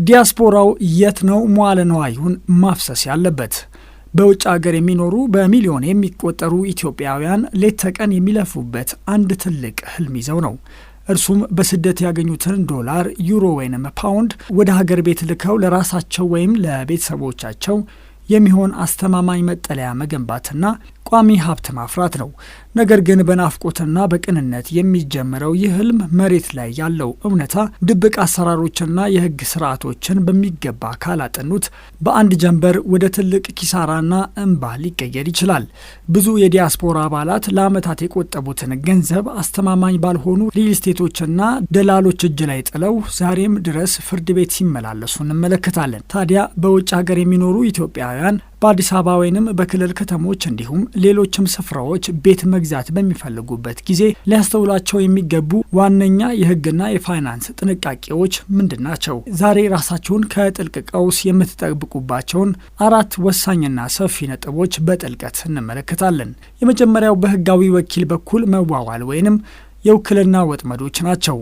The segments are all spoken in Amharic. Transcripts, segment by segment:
ዲያስፖራው የት ነው መዋለ ንዋዩን ማፍሰስ ያለበት? በውጭ ሀገር የሚኖሩ በሚሊዮን የሚቆጠሩ ኢትዮጵያውያን ሌት ተቀን የሚለፉበት አንድ ትልቅ ህልም ይዘው ነው። እርሱም በስደት ያገኙትን ዶላር፣ ዩሮ ወይንም ፓውንድ ወደ ሀገር ቤት ልከው ለራሳቸው ወይም ለቤተሰቦቻቸው የሚሆን አስተማማኝ መጠለያ መገንባትና ቋሚ ሀብት ማፍራት ነው። ነገር ግን በናፍቆትና በቅንነት የሚጀምረው ይህ ህልም መሬት ላይ ያለው እውነታ ድብቅ አሰራሮችና የህግ ስርዓቶችን በሚገባ ካላጠኑት በአንድ ጀንበር ወደ ትልቅ ኪሳራና እንባ ሊቀየር ይችላል። ብዙ የዲያስፖራ አባላት ለዓመታት የቆጠቡትን ገንዘብ አስተማማኝ ባልሆኑ ሪል ስቴቶችና ደላሎች እጅ ላይ ጥለው ዛሬም ድረስ ፍርድ ቤት ሲመላለሱ እንመለከታለን። ታዲያ በውጭ ሀገር የሚኖሩ ኢትዮጵያውያን በአዲስ አበባ ወይንም በክልል ከተሞች እንዲሁም ሌሎችም ስፍራዎች ቤት መግዛት በሚፈልጉበት ጊዜ ሊያስተውሏቸው የሚገቡ ዋነኛ የህግና የፋይናንስ ጥንቃቄዎች ምንድን ናቸው? ዛሬ ራሳችሁን ከጥልቅ ቀውስ የምትጠብቁባቸውን አራት ወሳኝና ሰፊ ነጥቦች በጥልቀት እንመለከታለን። የመጀመሪያው በህጋዊ ወኪል በኩል መዋዋል ወይንም የውክልና ወጥመዶች ናቸው።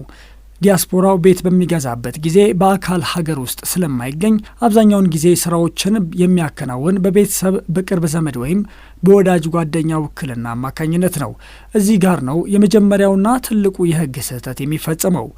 ዲያስፖራው ቤት በሚገዛበት ጊዜ በአካል ሀገር ውስጥ ስለማይገኝ አብዛኛውን ጊዜ ስራዎችን የሚያከናውን በቤተሰብ፣ በቅርብ ዘመድ ወይም በወዳጅ ጓደኛ ውክልና አማካኝነት ነው። እዚህ ጋር ነው የመጀመሪያውና ትልቁ የህግ ስህተት የሚፈጸመው።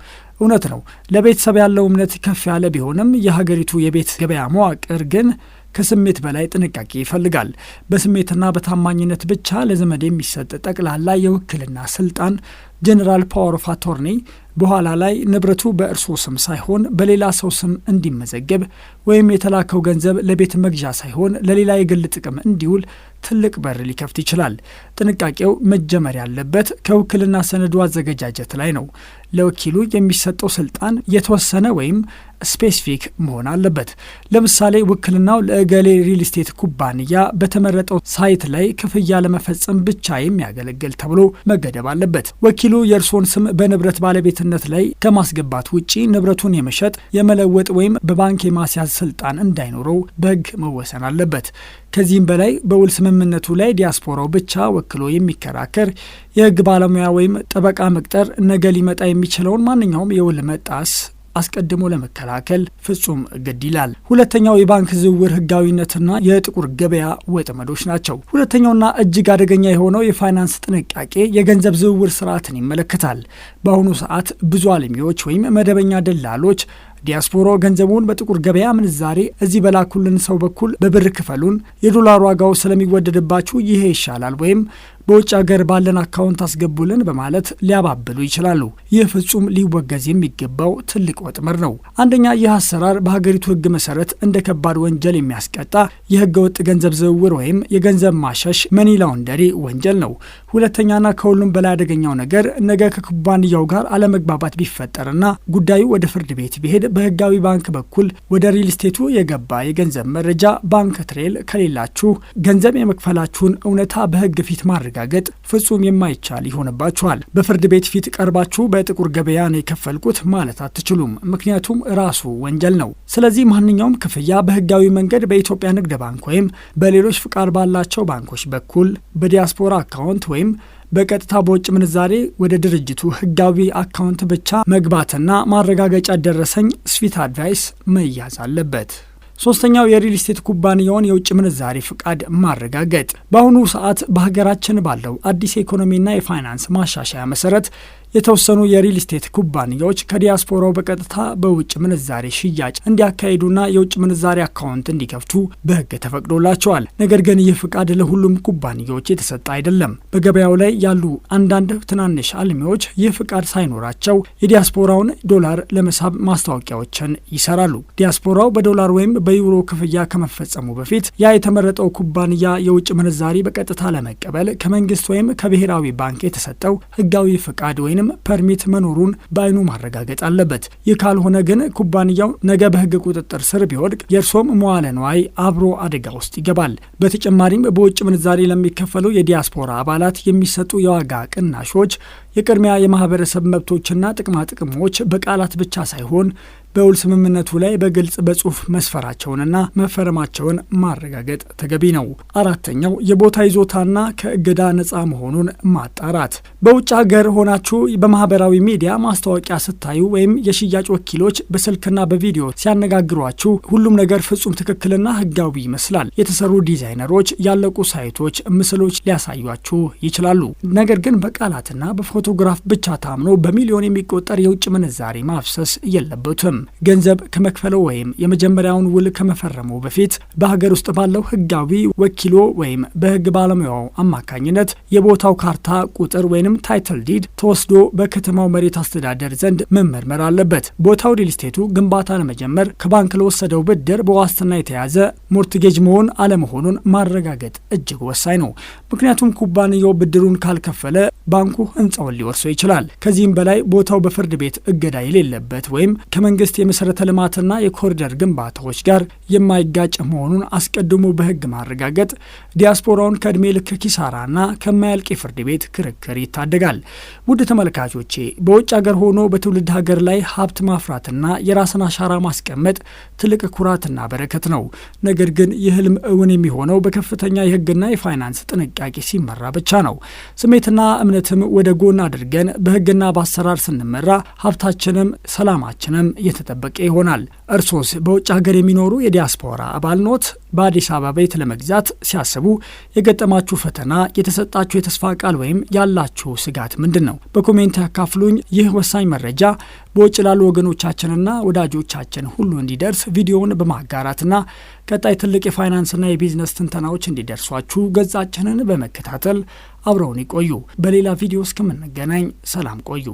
እውነት ነው፣ ለቤተሰብ ያለው እምነት ከፍ ያለ ቢሆንም የሀገሪቱ የቤት ገበያ መዋቅር ግን ከስሜት በላይ ጥንቃቄ ይፈልጋል። በስሜትና በታማኝነት ብቻ ለዘመድ የሚሰጥ ጠቅላላ የውክልና ስልጣን፣ general power of attorney፣ በኋላ ላይ ንብረቱ በእርሶ ስም ሳይሆን በሌላ ሰው ስም እንዲመዘገብ ወይም የተላከው ገንዘብ ለቤት መግዣ ሳይሆን ለሌላ የግል ጥቅም እንዲውል ትልቅ በር ሊከፍት ይችላል። ጥንቃቄው መጀመር ያለበት ከውክልና ሰነዱ አዘገጃጀት ላይ ነው። ለወኪሉ የሚሰጠው ስልጣን የተወሰነ ወይም specific መሆን አለበት። ለምሳሌ ውክልናው ለእገሌ ሪል ስቴት ኩባንያ በተመረጠው site ላይ ክፍያ ለመፈጸም ብቻ የሚያገለግል ተብሎ መገደብ አለበት። ወኪሉ የእርስዎን ስም በንብረት ባለቤትነት ላይ ከማስገባት ውጪ ንብረቱን የመሸጥ፣ የመለወጥ ወይም በባንክ የማስያዝ ስልጣን እንዳይኖረው በሕግ መወሰን አለበት። ከዚህም በላይ በውል ስምምነቱ ላይ ዲያስፖራው ብቻ ወክሎ የሚከራከር የሕግ ባለሙያ ወይም ጠበቃ መቅጠር ነገ ሊመጣ የሚችለውን ማንኛውም የውል መጣስ አስቀድሞ ለመከላከል ፍጹም ግድ ይላል። ሁለተኛው የባንክ ዝውውር ህጋዊነትና የጥቁር ገበያ ወጥመዶች ናቸው። ሁለተኛውና እጅግ አደገኛ የሆነው የፋይናንስ ጥንቃቄ የገንዘብ ዝውውር ስርዓትን ይመለከታል። በአሁኑ ሰዓት ብዙ አልሚዎች ወይም መደበኛ ደላሎች ዲያስፖራው ገንዘቡን በጥቁር ገበያ ምንዛሬ እዚህ በላኩልን ሰው በኩል በብር ክፈሉን፣ የዶላር ዋጋው ስለሚወደድባችሁ ይሄ ይሻላል፣ ወይም በውጭ ሀገር ባለን አካውንት አስገቡልን በማለት ሊያባብሉ ይችላሉ። ይህ ፍጹም ሊወገዝ የሚገባው ትልቅ ወጥመድ ነው። አንደኛ፣ ይህ አሰራር በሀገሪቱ ሕግ መሰረት እንደ ከባድ ወንጀል የሚያስቀጣ የህገ ወጥ ገንዘብ ዝውውር ወይም የገንዘብ ማሸሽ፣ money laundry ወንጀል ነው። ሁለተኛና ከሁሉም በላይ አደገኛው ነገር ነገ ከኩባንያው ጋር አለመግባባት ቢፈጠርና ጉዳዩ ወደ ፍርድ ቤት ቢሄድ በህጋዊ ባንክ በኩል ወደ ሪል ስቴቱ የገባ የገንዘብ መረጃ፣ bank trail ከሌላችሁ ገንዘብ የመክፈላችሁን እውነታ በህግ ፊት ማረጋገጥ ፍጹም የማይቻል ይሆንባችኋል። በፍርድ ቤት ፊት ቀርባችሁ በጥቁር ገበያ ነው የከፈልኩት ማለት አትችሉም፣ ምክንያቱም ራሱ ወንጀል ነው። ስለዚህ ማንኛውም ክፍያ በህጋዊ መንገድ በኢትዮጵያ ንግድ ባንክ ወይም በሌሎች ፍቃድ ባላቸው ባንኮች በኩል በዲያስፖራ አካውንት ወይም በቀጥታ በውጭ ምንዛሬ ወደ ድርጅቱ ህጋዊ አካውንት ብቻ መግባትና ማረጋገጫ ደረሰኝ፣ SWIFT advice መያዝ አለበት። ሶስተኛው የሪል ስቴት ኩባንያውን የውጭ ምንዛሬ ፍቃድ ማረጋገጥ። በአሁኑ ሰዓት በሀገራችን ባለው አዲስ የኢኮኖሚና የፋይናንስ ማሻሻያ መሰረት የተወሰኑ የሪል ስቴት ኩባንያዎች ከዲያስፖራው በቀጥታ በውጭ ምንዛሬ ሽያጭ እንዲያካሂዱና የውጭ ምንዛሬ አካውንት እንዲከፍቱ በሕግ ተፈቅዶላቸዋል። ነገር ግን ይህ ፍቃድ ለሁሉም ኩባንያዎች የተሰጠ አይደለም። በገበያው ላይ ያሉ አንዳንድ ትናንሽ አልሚዎች ይህ ፍቃድ ሳይኖራቸው የዲያስፖራውን ዶላር ለመሳብ ማስታወቂያዎችን ይሰራሉ። ዲያስፖራው በዶላር ወይም በዩሮ ክፍያ ከመፈጸሙ በፊት ያ የተመረጠው ኩባንያ የውጭ ምንዛሪ በቀጥታ ለመቀበል ከመንግስት ወይም ከብሔራዊ ባንክ የተሰጠው ህጋዊ ፍቃድ ወይንም permit መኖሩን በአይኑ ማረጋገጥ አለበት። ይህ ካልሆነ ግን ኩባንያው ነገ በህግ ቁጥጥር ስር ቢወድቅ የእርሶም መዋለ ንዋይ አብሮ አደጋ ውስጥ ይገባል። በተጨማሪም በውጭ ምንዛሪ ለሚከፈሉ የዲያስፖራ አባላት የሚሰጡ የዋጋ ቅናሾች፣ የቅድሚያ የማህበረሰብ መብቶችና ጥቅማ ጥቅሞች በቃላት ብቻ ሳይሆን በውል ስምምነቱ ላይ በግልጽ በጽሁፍ መስፈራቸውንና መፈረማቸውን ማረጋገጥ ተገቢ ነው። አራተኛው የቦታ ይዞታና ከእገዳ ነፃ መሆኑን ማጣራት። በውጭ ሀገር ሆናችሁ በማህበራዊ ሚዲያ ማስታወቂያ ስታዩ ወይም የሽያጭ ወኪሎች በስልክና በቪዲዮ ሲያነጋግሯችሁ ሁሉም ነገር ፍጹም ትክክልና ህጋዊ ይመስላል። የተሰሩ ዲዛይነሮች፣ ያለቁ ሳይቶች፣ ምስሎች ሊያሳዩአችሁ ይችላሉ። ነገር ግን በቃላትና በፎቶግራፍ ብቻ ታምኖ በሚሊዮን የሚቆጠር የውጭ ምንዛሬ ማፍሰስ የለበትም። ገንዘብ ከመክፈሉ ወይም የመጀመሪያውን ውል ከመፈረሙ በፊት በሀገር ውስጥ ባለው ህጋዊ ወኪሎ ወይም በህግ ባለሙያው አማካኝነት የቦታው ካርታ ቁጥር ወይም title deed ተወስዶ በከተማው መሬት አስተዳደር ዘንድ መመርመር አለበት። ቦታው ሪል ስቴቱ ግንባታ ለመጀመር ከባንክ ለወሰደው ብድር በዋስትና የተያዘ mortgage መሆን አለመሆኑን ማረጋገጥ እጅግ ወሳኝ ነው። ምክንያቱም ኩባንያው ብድሩን ካልከፈለ ባንኩ ህንፃውን ሊወርሰው ይችላል። ከዚህም በላይ ቦታው በፍርድ ቤት እገዳ የሌለበት ወይም ከመንግስት የመሰረተ ልማትና የኮሪደር ግንባታዎች ጋር የማይጋጭ መሆኑን አስቀድሞ በህግ ማረጋገጥ ዲያስፖራውን ከእድሜ ልክ ኪሳራና ከማያልቅ የፍርድ ቤት ክርክር ይታደጋል። ውድ ተመልካቾቼ፣ በውጭ ሀገር ሆኖ በትውልድ ሀገር ላይ ሀብት ማፍራትና የራስን አሻራ ማስቀመጥ ትልቅ ኩራትና በረከት ነው። ነገር ግን ይህ ህልም እውን የሚሆነው በከፍተኛ የህግና የፋይናንስ ጥንቃቄ ሲመራ ብቻ ነው። ስሜትና እምነትም ወደ ጎን አድርገን በህግና በአሰራር ስንመራ ሀብታችንም ሰላማችንም እየተጠበቀ ይሆናል። እርሶስ በውጭ ሀገር የሚኖሩ የዲያስፖራ አባል ኖት? በአዲስ አበባ ቤት ለመግዛት ሲያስቡ የገጠማችሁ ፈተና፣ የተሰጣችሁ የተስፋ ቃል ወይም ያላችሁ ስጋት ምንድን ነው? በ comment ያካፍሉኝ። ይህ ወሳኝ መረጃ በውጭ ላሉ ወገኖቻችንና ወዳጆቻችን ሁሉ እንዲደርስ ቪዲዮውን በማጋራትና ቀጣይ ትልቅ የፋይናንስና የቢዝነስ ትንተናዎች እንዲደርሷችሁ ገጻችንን በመከታተል አብረውን ይቆዩ። በሌላ ቪዲዮ እስከምንገናኝ ሰላም ቆዩ።